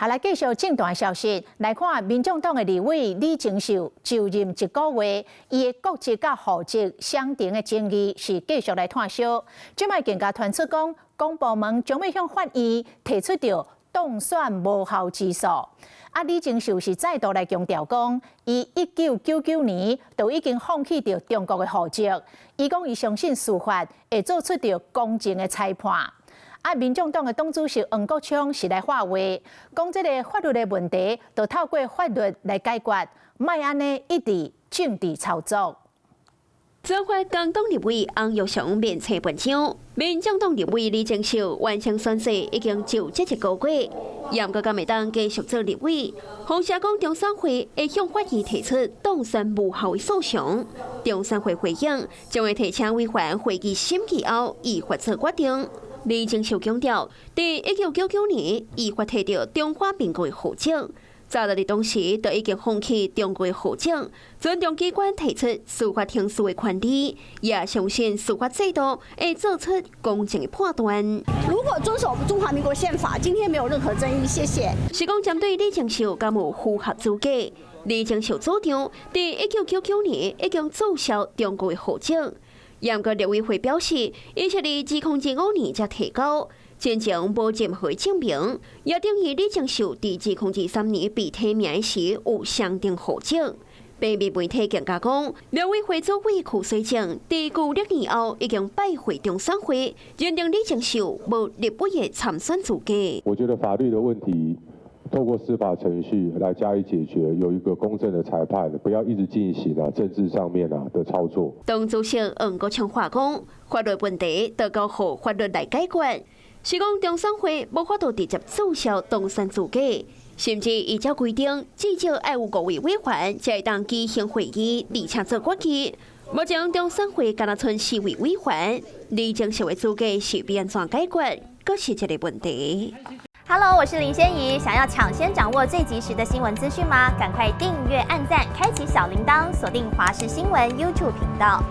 好，來繼續政壇消息，來看民眾黨的立委李鍾秀就任一個月，伊的國籍佮戶籍相庭的爭議是繼續來炭燒。這擺更加傳出講，公部門將欲向法院提出著當選無效之訴。啊，李鍾秀是再度來強調講，伊1999年就已經放棄著中國的戶籍。伊講伊相信司法會做出著公正的裁判。啊，民眾黨的黨主席黃國昌是來發話，講這个法律的問題，就透過法律來解決，莫按呢一直政治操作。做法工黨立委翁育雄面冊文章，民眾黨立委李鍾秀完成宣誓，已經就職一個月，毋過敢會當繼續做立委。放聲講中選會會向法院提出當選無效的訴訟，中選會回應將會提請委員會議審議後依法做決定。李鍾秀強調，佇1999年，依法提著中華民國的戶籍，早佇當時就已經放棄中國的戶籍，尊重機關提出司法程序的權利，也相信司法制度會做出公正的判斷。如果遵守中華民國憲法，今天沒有任何爭議。謝謝。是講針對李鍾秀敢有符合資格？李鍾秀主張，佇1999年已經註銷中國的戶籍。毋過立委會表示，伊是佇2005年才提交，進前無任何證明，也等於李鍾秀佇2023年被提名時有雙重戶籍。平面媒體更加講，立委會主委許水淨佇舊曆年後已經拜會中選會，認定李鍾秀無立委的參選資格。我覺得法律的問題，透過司法程序來加以解決，有一個公正的裁判，不要一直進行啊政治上面啊的操作。黨主席黃國昌話講，法律問題就交予法律來解決，是講中選會無法度直接註銷當選資格，甚至依照規定，至少愛有五位委員才會當舉行會議，而且做決議。目前中選會干焦賰四位委員，李鍾秀的資格是欲按怎解決，閣是一个問題。 Hello，我是林仙怡。想要搶先掌握最及時的新聞資訊嗎？趕快訂閱、按讚、開啟小鈴鐺，鎖定華視新聞 YouTube 頻道。